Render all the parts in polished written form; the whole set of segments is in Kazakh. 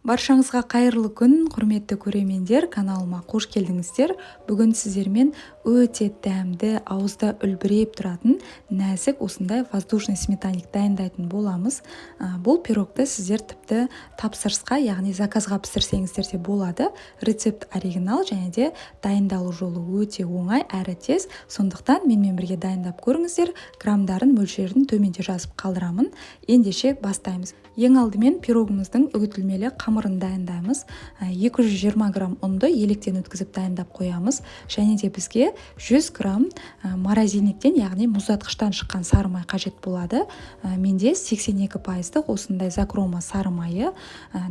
Баршаңызға қайырлы күн, құрметті көрермендер, каналыма қош келдіңіздер. Бүгін сіздермен өте дәмді, ауызда үлбіреп тұратын нәзік осындай воздушный сметанник дайындайтын боламыз. Бұл пирогты сіздер тіпті тапсырысқа, яғни заказға пісірсеңіздер де болады. Рецепт оригинал және де дайындалу жолы өте оңай әрі тез. Сондықтан менімен бірге дайындап көріңіздер. Грамдарын, мөлшерін төменде жазып қалдырамын. Ендеше бастаймыз. Ең алдымен пирогымыздың үгітілмелі қамырын дайындаймыз. 220 грамм ұнды електен өткізіп дайындап қоямыз. Және де бізге 100 грамм морозильниктен, яғни мұздатқыштан шыққан сары май қажет болады. Менде 82%-дық осындай закрома сары майы.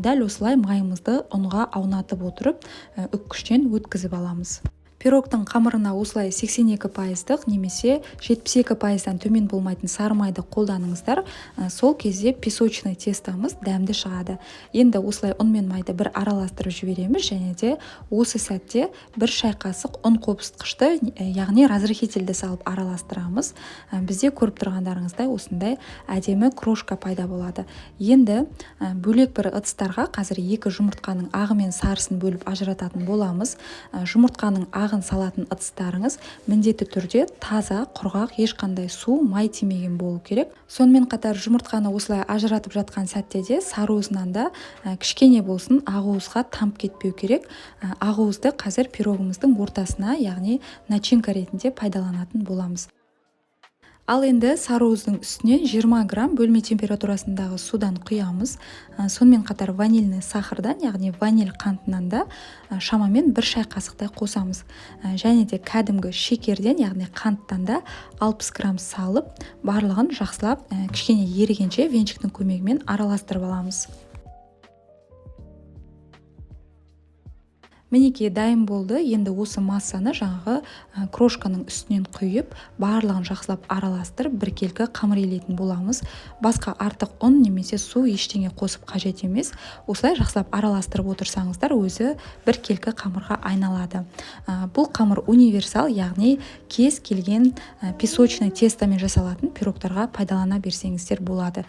Дәл осылай майымызды ұнға аунатып отырып, үккіштен өткізіп аламыз. Пирогтың қамырына осылай 82%-дық немесе 72%-дан төмен болмайтын сары майды қолданыңыздар. Сол кезде песочный тестомыз дәмді шығады. Енді осылай ұн мен майды бір араластырып жібереміз және де осы сәтте бір шай қасық ұн қопсытқышты, яғни разрыхительді салып араластырамыз. Бізде көріп тұрғандарыңыздай осындай әдемі крошка пайда болады. Енді бөлек бір ыдыстарға қазір екі жұмыртқаның ағы мен сарысын бөліп ажырататын боламыз. Жұмыртқаның ағын салатын ыдыстарыңыз міндетті түрде таза, құрғақ, ешқандай су, май тимеген болу керек. Сонымен қатар жұмыртқаны осылай ажыратып жатқан сәтте де сарыуызынан да кішкене болсын ақуызға тамып кетпеу керек. Ақуызды қазір пирогымыздың ортасына, яғни начинка ретінде пайдаланатын боламыз. Ал енді сарыуыздың үстінен 20 грамм бөлме температурасындағы судан құямыз. Сонымен қатар ванильный сахардан, яғни ваниль қантынан да шамамен бір шай қасықтай қосамыз. Және де кәдімгі шекерден, яғни қанттан да 60 грамм салып, барлығын жақсылап кішкене ерігенше венчиктің көмегімен араластырып аламыз. Мінекей, дайын болды. Енді осы массаны жаңағы крошканың үстінен құйып, барлығын жақсылап араластырып, біркелкі қамыр илейтін боламыз. Басқа артық ұн немесе су ештеңе қосып қажет емес. Осылай жақсылап араластырып отырсаңыздар, өзі біркелкі қамырға айналады. Бұл қамыр универсал, яғни кез келген песочный тестомен жасалатын пирогтарға пайдалана берсеңіздер болады.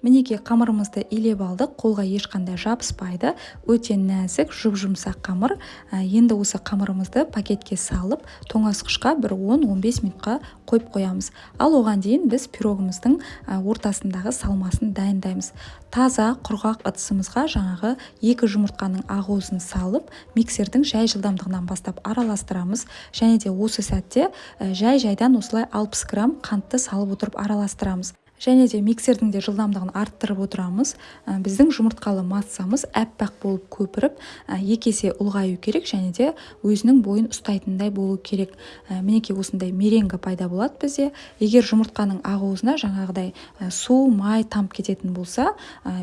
Мінекей, қамырымызды илеп алдық, қолға ешқандай жабыспайды, өте нәзік, жұп-жұмсақ қамыр. Енді осы қамырымызды пакетке салып, тоңазытқышқа бір 10-15 минутқа қойып қоямыз. Ал оған дейін біз пирогымыздың ортасындағы салмасын дайындаймыз. Таза, құрғақ ыдысымызға жаңағы екі жұмыртқаның ақуызын салып, миксердің жай жылдамдығынан бастап араластырамыз. Және де осы сәтте жай-жайдан осылай 60 грамм қантты салып отырып араластырамыз. Және де миксердің де жылдамдығын арттырып отырамыз. Біздің жұмыртқалы массамыз әппақ болып көпіріп, екі есе ұлғаю керек және де өзінің бойын ұстайтындай болу керек. Мінекей, осындай меренга пайда болады бізде. Егер жұмыртқаның ақуызына жаңағыдай су, май тамып кететін болса,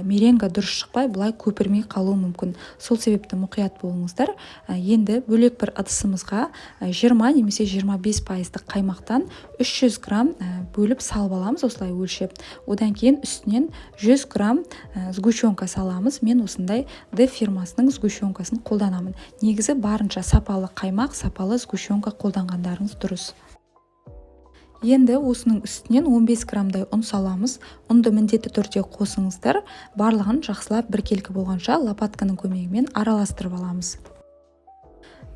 меренга дұрыс шықпай, бұлай көпірмей қалуы мүмкін. Сол себепті мұқият болыңыздар. Енді бөлек бір ыдысымызға 20 немесе 25%-дық қаймақтан 300 грамм бөліп салып аламыз, осылай өлшеп. Одан кейін үстінен 100 грамм сгущенка саламыз. Мен осындай Д фирмасының сгущенкасын қолданамын. Негізі барынша сапалы қаймақ, сапалы сгущенка қолданғандарыңыз дұрыс. Енді осының үстінен 15 граммдай ұн саламыз. Ұнды міндетті түрде қосыңыздар. Барлығын жақсылап біркелкі болғанша лопатканың көмегімен араластырып аламыз.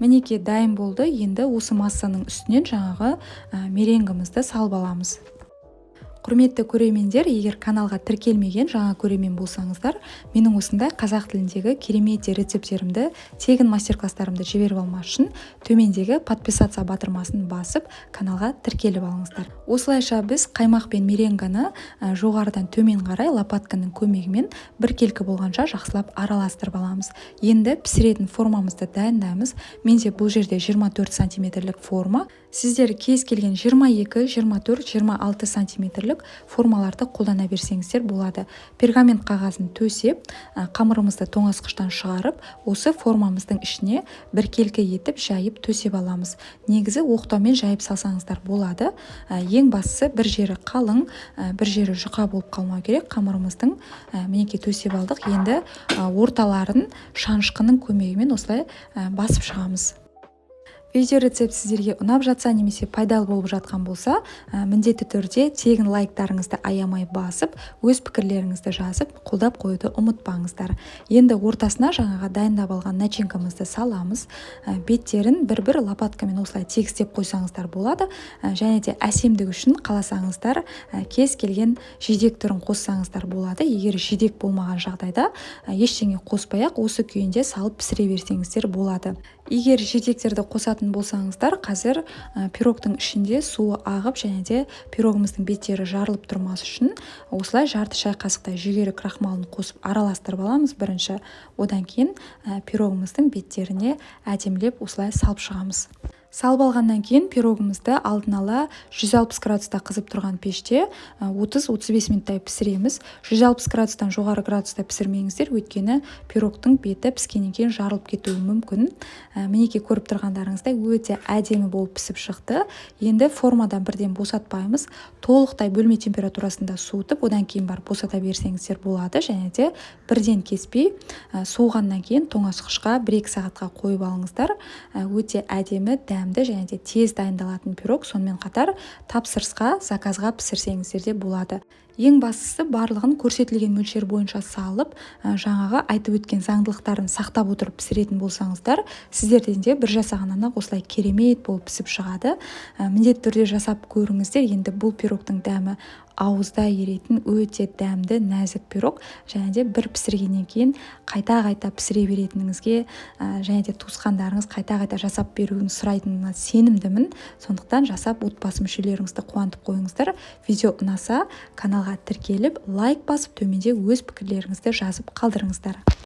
Мінекей, дайын болды. Енді осы массаның үстінен жаңағы меренгімізді салып аламыз. Құрметті көрермендер, егер каналға тіркелмеген жаңа көрермен болсаңыздар, менің осындай қазақ тіліндегі керемет рецепттерімді, тегін мастер-класстарымды жіберіп алмас үшін төмендегі подписаться батырмасын басып, каналға тіркеліп алыңыздар. Осылайша біз қаймақ пен меренганы жоғарыдан төмен қарай лопатканың көмегімен біркелкі болғанша жақсылап араластырып аламыз. Енді пісіретін формамызды дайындаймыз. Менде бұл жерде 24 сантиметрлік форма. Сіздер кез келген 22, 24, 26 сантиметрлік формаларды қолдана берсеңіздер болады. Пергамент қағазын төсеп, қамырымызды тоңазытқыштан шығарып, осы формамыздың ішіне біркелкі етіп жайып төсеп аламыз. Негізі оқтаумен жайып салсаңыздар болады. Ең бастысы бір жері қалың, бір жері жұқа болып қалмау керек қамырымыздың. Мінекей, төсеп алдық. Енді орталарын шанышқының көмегімен осылай басып шығамыз. Видео рецепт сіздерге ұнап жатса немесе пайдалы болып жатқан болса, міндетті түрде тегін лайктарыңызды аямай басып, өз пікірлеріңізді жазып, қолдап қоюды ұмытпаңыздар. Енді ортасына жаңағы дайындап алған начинкамызды саламыз. Беттерін бір-бір лопаткамен осылай тегістеп қойсаңыздар болады. Және де әсемдік үшін қаласаңыздар, кез келген жидек түрін қоссаңыздар болады. Егер жидек болмаған жағдайда, ештеңе қоспай ақ осы күйінде салып пісіре берсеңіздер болады. Егер жидектерді қосатын болсаңыздар, қазір пирогтың ішінде суы ағып және де пирогымыздың беттері жарылып тұрмас үшін осылай жарты шай қасықтай жүгері крахмалын қосып араластырып аламыз бірінші. Одан кейін пирогымыздың беттеріне әдемілеп осылай салып шығамыз. Салып алғаннан кейін пирогымызды алдын ала 160 градуста қызып тұрған пеште 30-35 минуттай пісіреміз. 160 градустан жоғары градуста пісірмеңіздер, өйткені пирогтың беті піскеннен кейін жарылып кетуі мүмкін. Мінекей, көріп тұрғандарыңыздай, өте әдемі болып пісіп шықты. Енді формадан бірден босатпаймыз, толықтай бөлме температурасында суытып, одан кейін барып босата берсеңіздер болады. Және де бірден кеспей, суығаннан кейін тоңазытқышқа 1-2 сағатқа қойып алыңыздар. Өте әдемі, дәмді және де тез дайындалатын пирог. Сонымен қатар тапсырысқа, заказға пісірсеңіздер де болады. Ең бастысы, барлығын көрсетілген мөлшер бойынша салып, жаңағы айтып өткен заңдылықтарын сақтап отырып пісіретін болсаңыздар, сіздерден де бір жасағаннан ақ осылай керемет болып пісіп шығады. Міндетті түрде жасап көріңіздер. Енді бұл пирогтың дәмі ауызда еритін өте дәмді, нәзік пирог. Және де бір пісіргеннен кейін қайта-қайта пісіре беретініңізге және де туысқандарыңыз қайта-қайта жасап беруін сұрайтынына сенімдімін. Сондықтан жасап, отбасы мүшелеріңізді қуантып қойыңыздар. Видео ұнаса, каналға тіркеліп, лайк басып, төменде өз пікірлеріңізді жазып қалдырыңыздар.